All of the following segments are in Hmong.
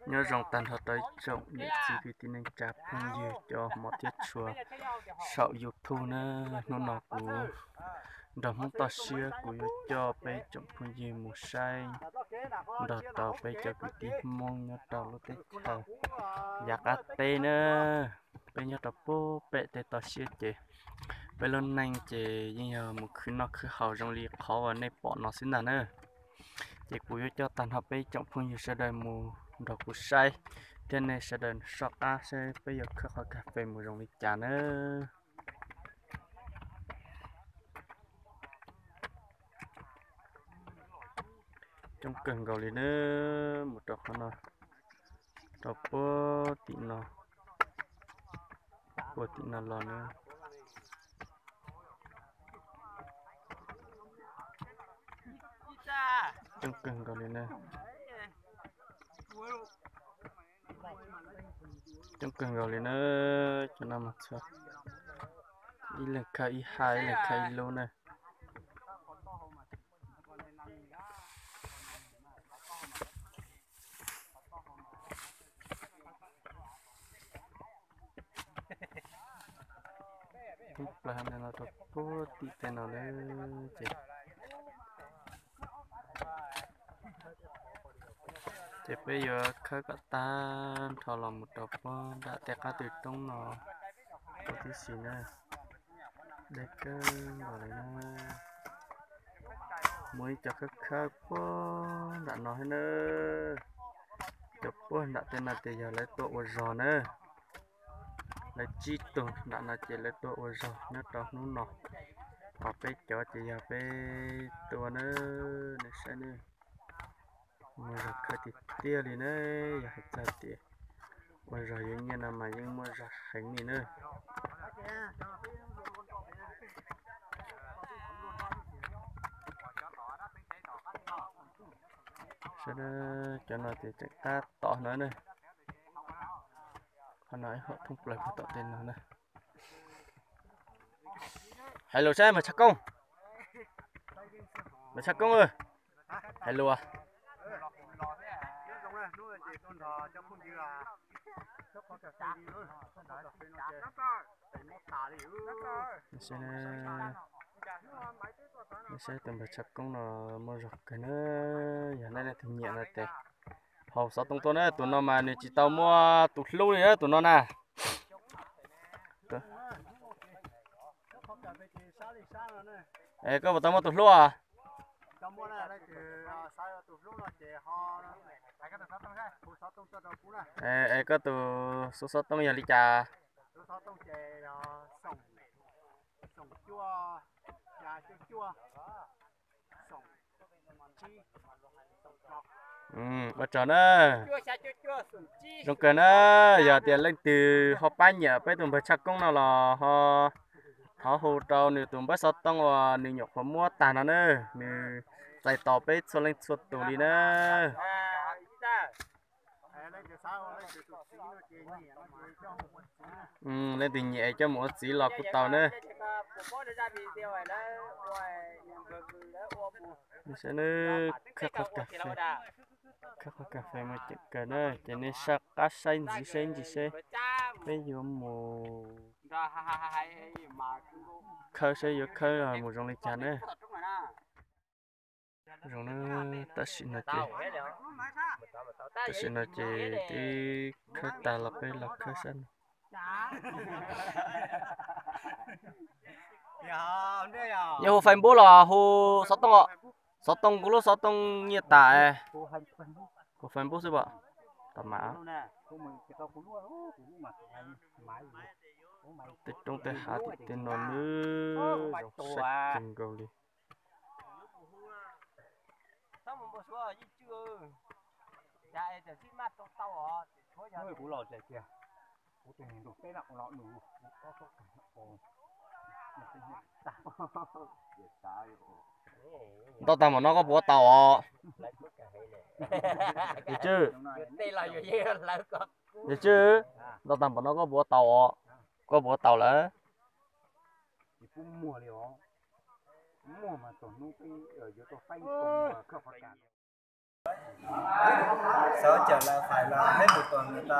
Nyob zoo tag nrho rau ib tsoom niam txiv kwv tij neej tsa phooj ywg cov hmov thiab tshua saum YouTube na. Hnub no kuv nrog Hmoob toj siab kuv yuav coj peb tsoom phooj ywg mus saib nrog rau peb cov kwv tij Hmoob nyob rau lub teb chaws yav qab teb na. Peb nyob rau puag pem tej toj siab ces peb lub neej ces yeej yog mus khwv noj khwv haus zoo li qhov uas nej pom no xwb ntag na. Ces kuv yuav coj tag nrho peb tsoom phooj ywg sawv daws mus nrog kuv saib thiab nej sawv daws soj qab saib peb yuav khawb qhov kas fes mus zoo li cas na. Coob kawg nkaus li na, mus rau qhov no, rau puag tim no, puag tim no los na. Coob kawg nkaus li na. Coob kawg nkaus li na, cov no mas txhua ib leeg khawb ib haj, ib leeg khawb ib lub na. Thoob plaws no rau puag tim tej no lawm ces, ces peb yuav khawb kom tag nrho los mus rau puag nram tej qab twg roob no rau tib si na. Deb kawg nkaus li na. Muaj ib co khawb khawb puag nram no thiab na. Cov puag nram tej no ces yog lawv tuaj ua zog na. Lawv tsib tug nram no ces lawv tuaj ua zog nyob rau hnub no. Ho peb cov ces yog peb tua na, nej saib na. Muaj zog kawg tiag tiag li na, yog hais txog tias ua zog yuav nyiaj no mas yeej muaj zog heev li na. Saib, cov no ces tseem tab tom no na. Qhov no ib huam thoob plaws puag tom tej no na. Hais lus saib npawg Tshaj Koob. Npawg Tshaj Koob, hais lus. Saib tus npawg Tshaj Koob no muaj zog kawg na, yog nej leej twg nyiam no ces haus xov tooj tuaj na, tus no mas nws tsis tau muaj tus hlub li na tus no na. Es koj puas tau muaj tus hlub os? Es koj tus xov tooj yog li cas? Ua tsaug na. Zoo kawg na, yog tias leej twg ho pab nyiam peb tus npawg Tshaj Koob no los ho thov hu rau nws tus npawb xov tooj uas nws nyuam qhuav muab tag no na, nws txais tos peb txhua leej txhua tus li na. Leej twg nyiam coj mus ua txiv los kuj tau na. Saib, khawb qhov kas fes, khawb qhov kas fes mas ceem kawg na, ces nej soj qab saib ntxiv saib ntsis seb peb yuav mus khawb seb yuav khawb mus zoo li cas na. Zoo na, tam sim no ces, tam sim no ces twb khawb tag los peb los khawb sab no. Yog hu Facebook los hu xov tooj os? Xov tooj, kuv lub xov tooj nyiaj tas. Kuv Facebook xwb pom. Tam mam tej roob tej hav tim tej no nws zoo saib kawg nkaus li. Ntau tag npaum no koj puas ua tau os? Yawm Tswb, Yawm Tswb, ntau tag npaum no koj puas ua tau os? Koj puas ua tau lawm? Xav cawm lawv fais los peb mus tuas ntawm ta,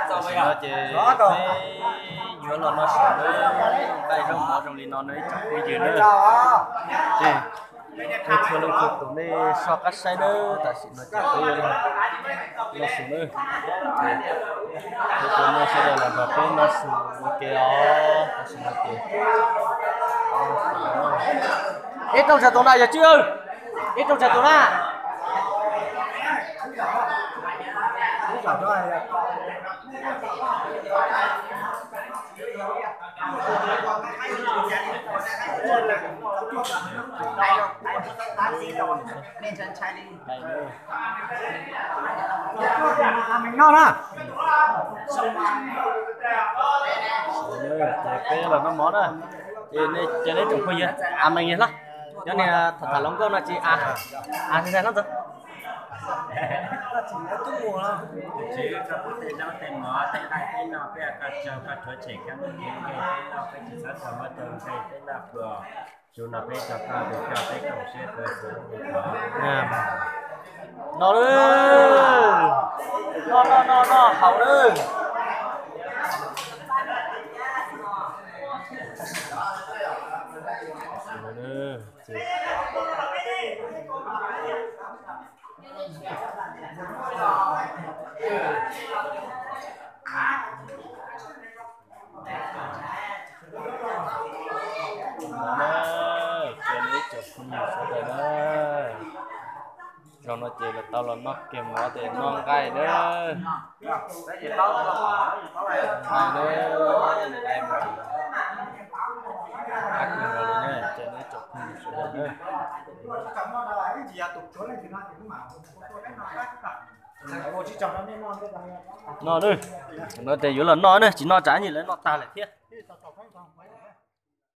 tam sim no ces peb yuav los no sim lawm, nqaij zaub mov zoo li no no ib tsoom phooj ywg na. Ces txhua leej txhua tus nej soj qab saib nawb, tam sim no ces peb yuav los no sim nawb. Ces peb tus nej sawv daws los nrog peb no sim ua ke os, tam sim no ces ib rooj tsawg tus na yawg Tswb, ib rooj tsawg tus na. No na, ces peb los noj mov na, ces nej tsoom phooj ywg a mees hlo, cov niag tham tham hluas nkauj no tsis a, a ntag no ntag. No lawm, no no no no haus lawm. Zaum no ces lawv tau los noj kiag mov ces noj nqaij na. Nqaij na, nqaij mas qab kawg nkaus li na, ces nej tsoom phooj ywg sawv daws na. Noj na, no ces yuav los noj na, tsis noj tsam ib ntsis lawv noj tag lawm thiab.